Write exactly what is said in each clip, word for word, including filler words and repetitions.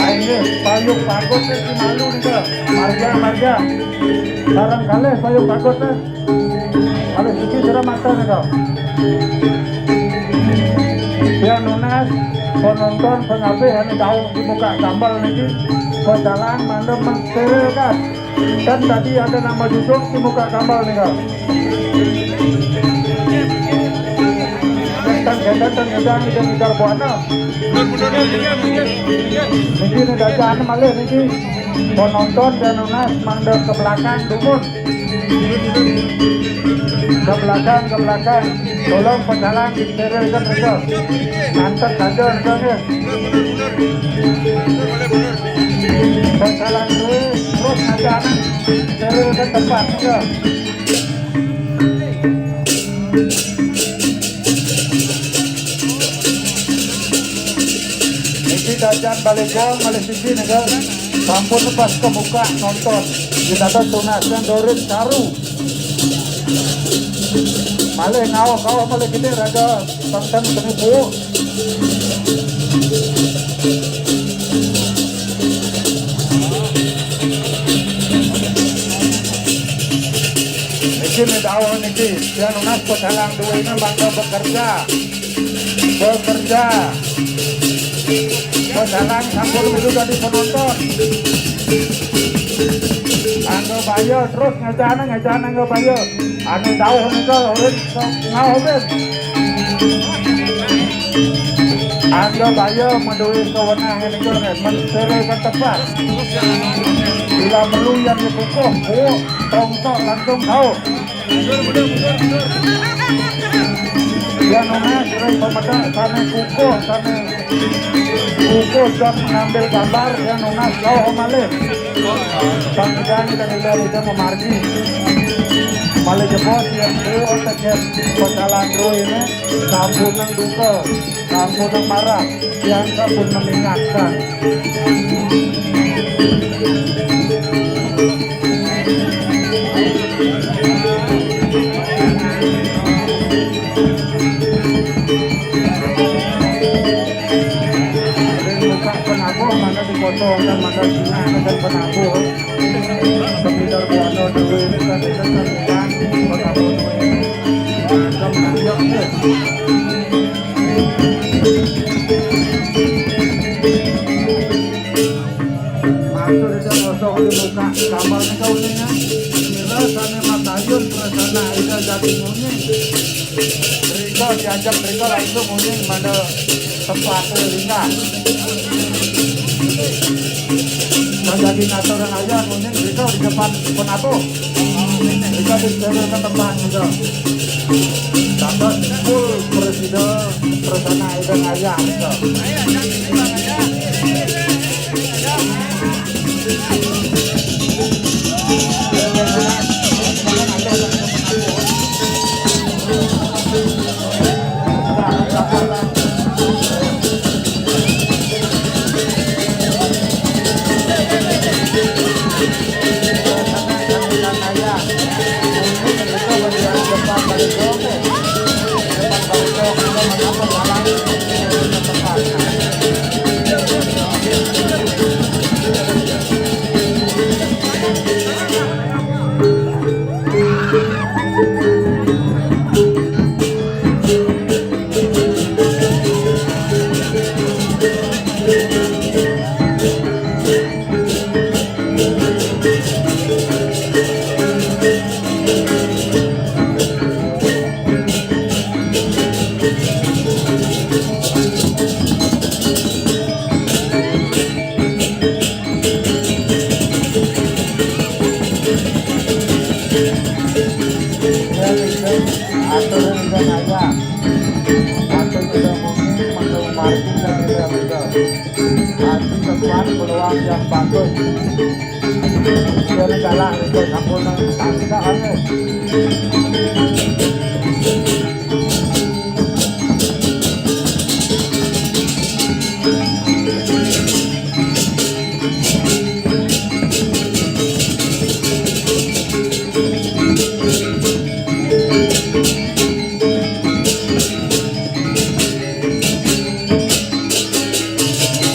Ayo, payung bagus nih, si malu nih, Kak. Marga, marga. Barangkali payung bagus nih. Kalau siki sudah mata nih, Kak. Yang nunas, penonton, pengabih, anu daun di muka sambal niki. Pecalang, mandem, mensterilkan. Dan tadi ada nama duduk di muka sambal nih, Kak. Setan, setan, dan nyedang, dan ngejar buana. Niki nih dagang malih niki. Penonton dan nunas mandem ke belakang, dumun. Ke belakang, ke belakang. Tolong pecalang disterilkan, Rega. Ngantek saja, Rega, ya. Pecalang terus, terus aja, anak. Sterilkan tempat, Rega. Niki dajan balik gol, malih siji nih, Kak. Sampun pas ke muka nonton. Kita tuh tunasnya dorin saru. Malih ngawak-ngawak malih gede raga tentang penipu. Niki nih dawuh niki, yang nunas pecalang duwe ini mangga bekerja. Bekerja. Pecalang sampun milu dadi penonton. Anggo Bayo terus ngejana, ngejana Anggo Bayo. Anu dawuh nika urip ngawin. Anggo Bayo menduwe kewenangan nika, men sere ketepat. Bila perlu yang dikukuh, bu, tongtok langsung dawuh. Yang nunas ring pemedak sane kukuh, sane kukuh dan mengambil gambar, yang nunas kau malih. Pangidang dan ilah ida memargi. Malih jebos yang dulu otak yang pecalang dulu ini, sampunang duka, sampunang marah, yang sampun mengingatkan. Buka penabuh, mana dipotong dan mana singa dan penabuh. Sekitar buana dulu ini kan itu kan bukan penabuh dulu ini. Macam nanya, eh. Matur Ida kosong di muka kamar nika uninga. Mira sane matayun prasana Ida jati munyi. Rika diajak rika langsung munyi pada tempat linggah. Terjadi ngatur ayah munyi rika di depan penabuh. Rika di sebelah tempat juga. Dapat full presiden prasana Ida ayah rika. Atur ida ngaya. Atur ida mungkin mangga margi dan ida ida. Ati tempat peluang yang patut. Dia kalah itu sampun tangsa anu.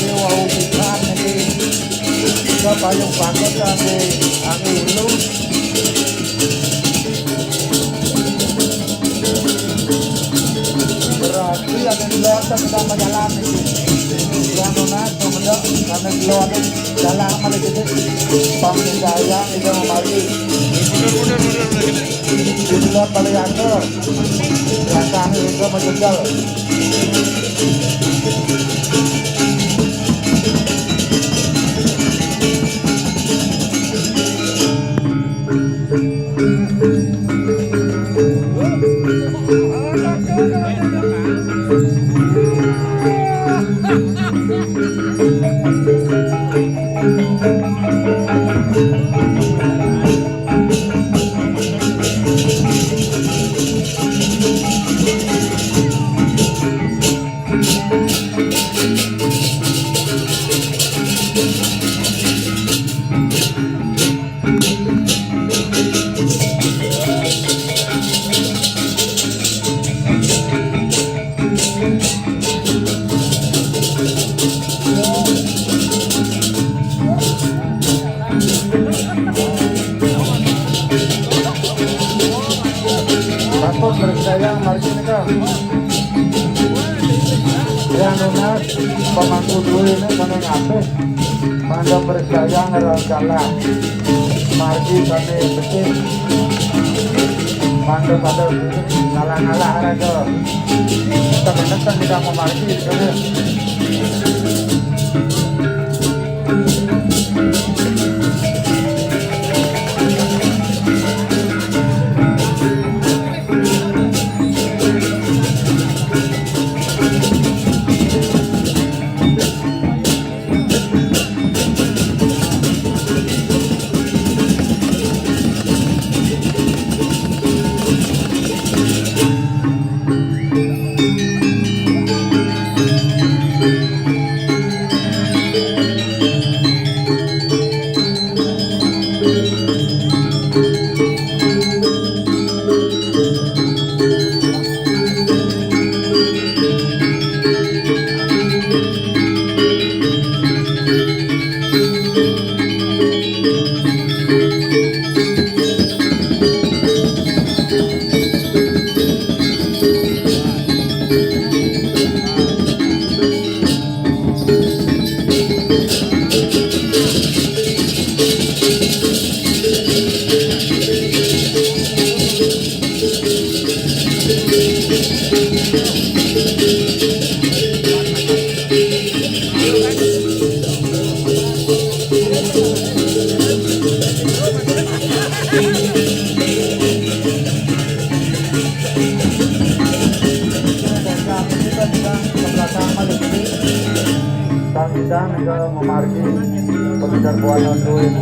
Dewa ubikan ini. Kita payung banget kami, kami ulu. Berarti ada dua kita menjalani. Yang nona, kemudian kami keluar jalan sama kita. Pamit sayang, kita mau maju. Di luar paling atur. Rasanya itu menjegal. Patut berkesayang margi nika. Yang nunas pemangku dua ini kena ngapih. Mangga berkesayang orang kalah. Margi kami bersih. Mangga pada ngalah-ngalah raga. Tapi nekan tidak memargi sekalian. Bidang juga memargi pembicara buana duit.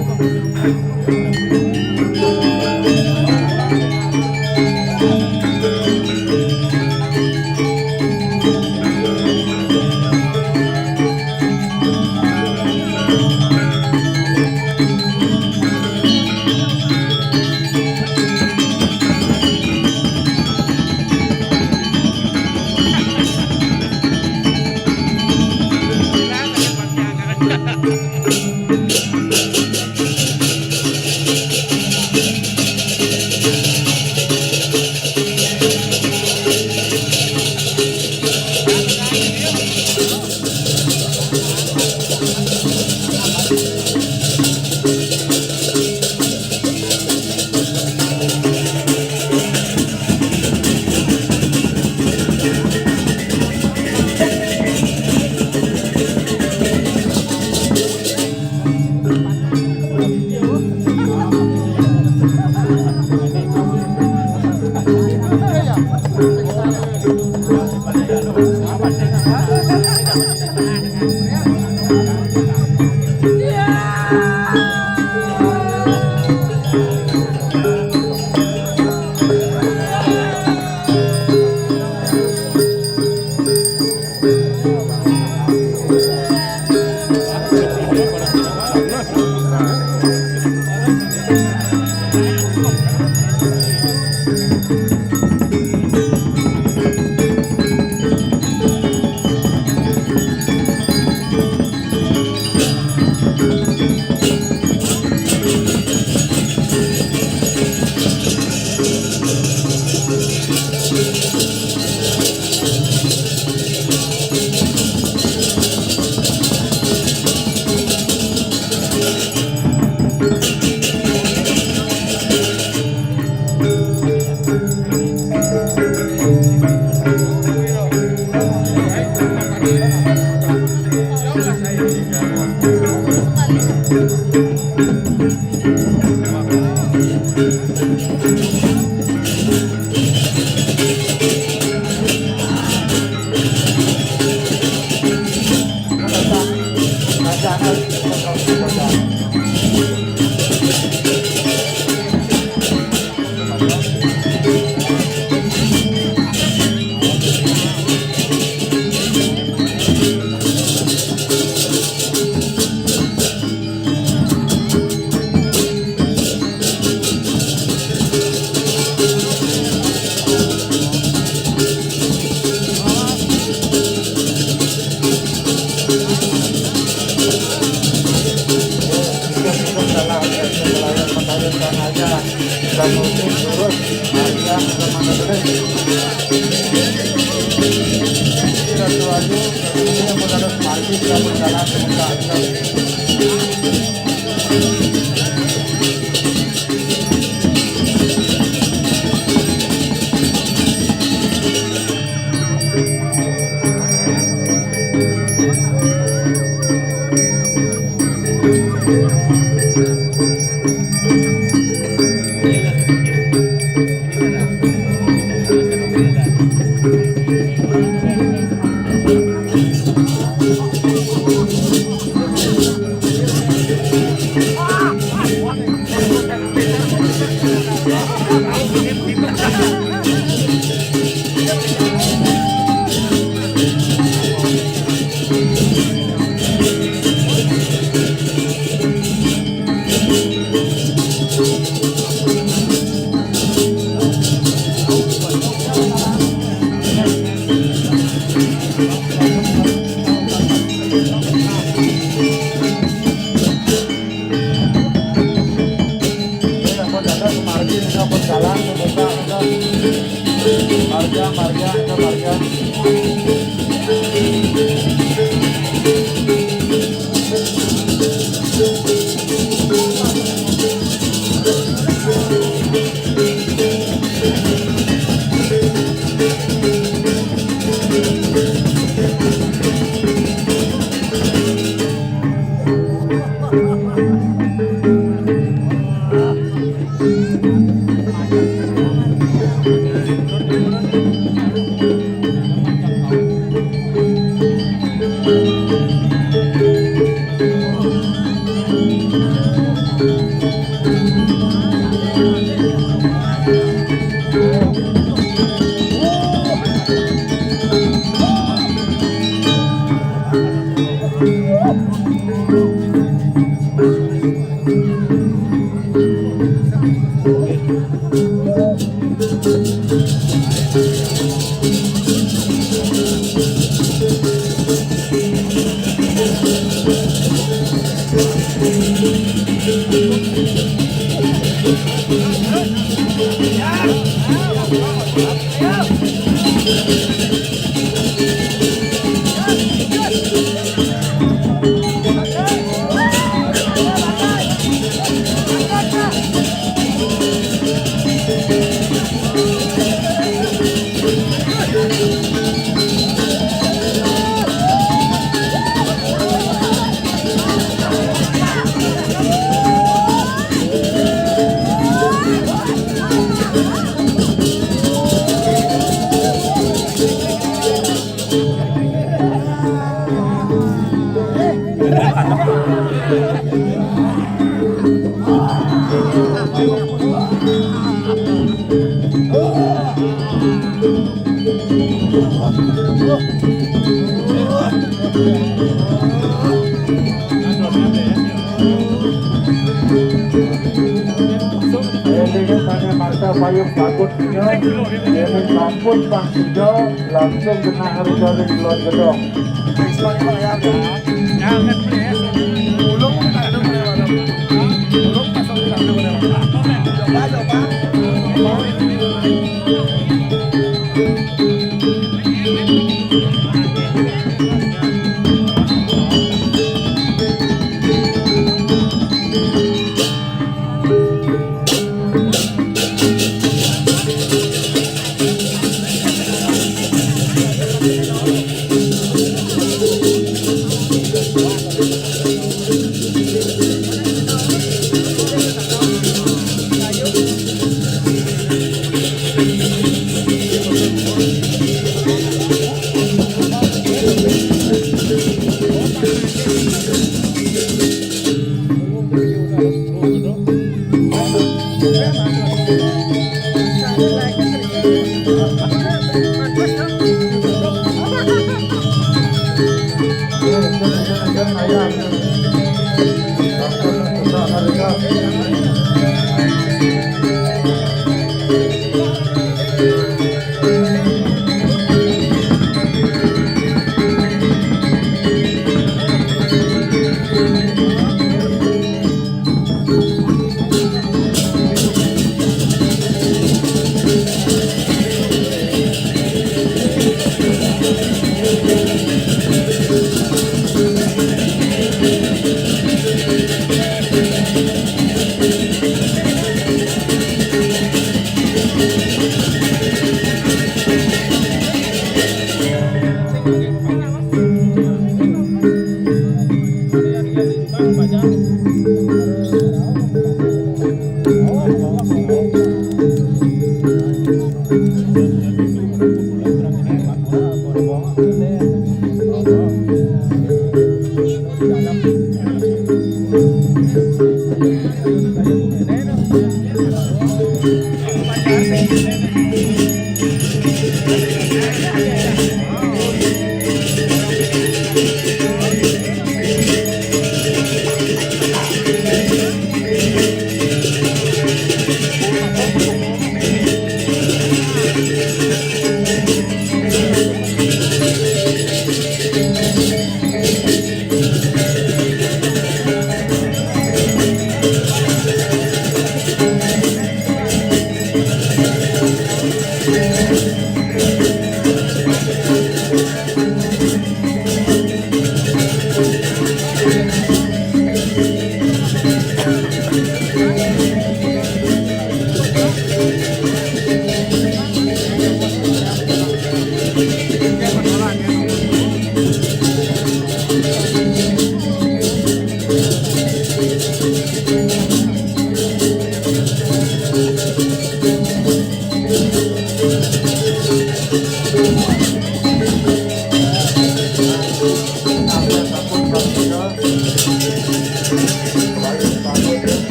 Payung takutnya, ini sampun pas tiga, langsung kena hari dari Kulon Gedong.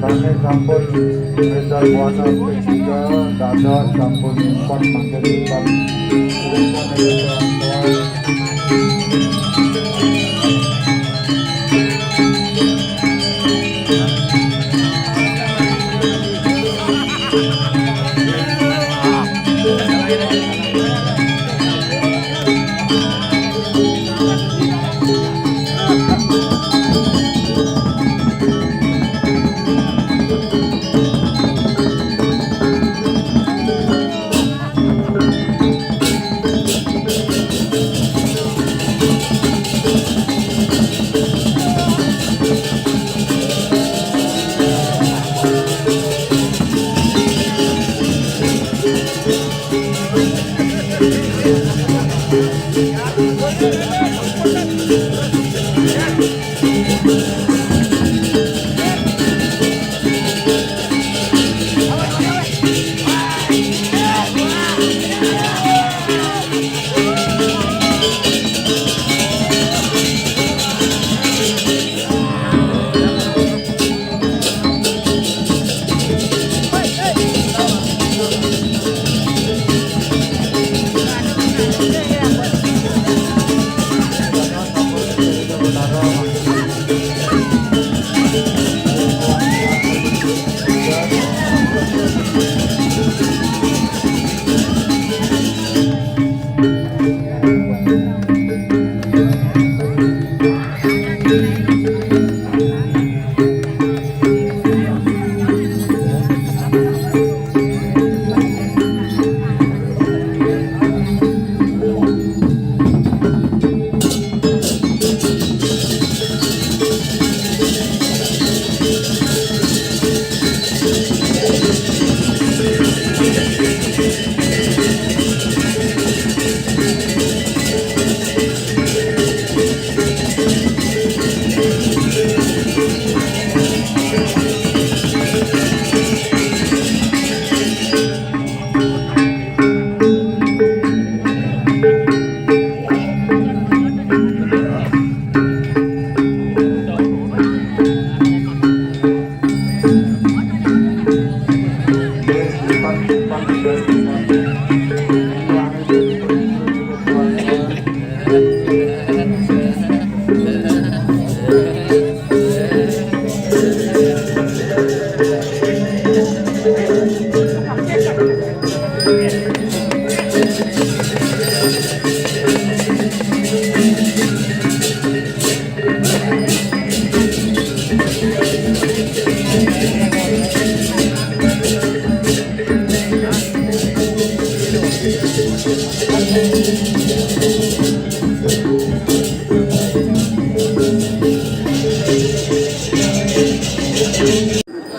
Kami sampun medal buana ketiga, dados sampun empat mangkin empat.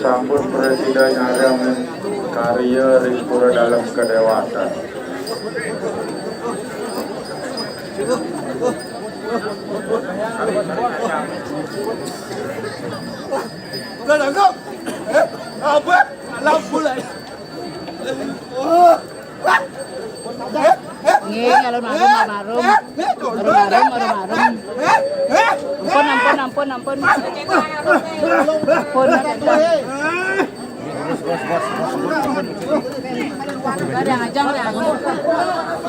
Sampun presida nyarang karya ring pura dalem kadewatan. Udah nangkep? Eh, apa? Lampu lah. Nggih, alun-alun, alun-alun. Alun-alun, alun-alun. Ampun, ampun, ampun, ampun. Ampun, ampun. Ada yang ajang, ada yang ajang.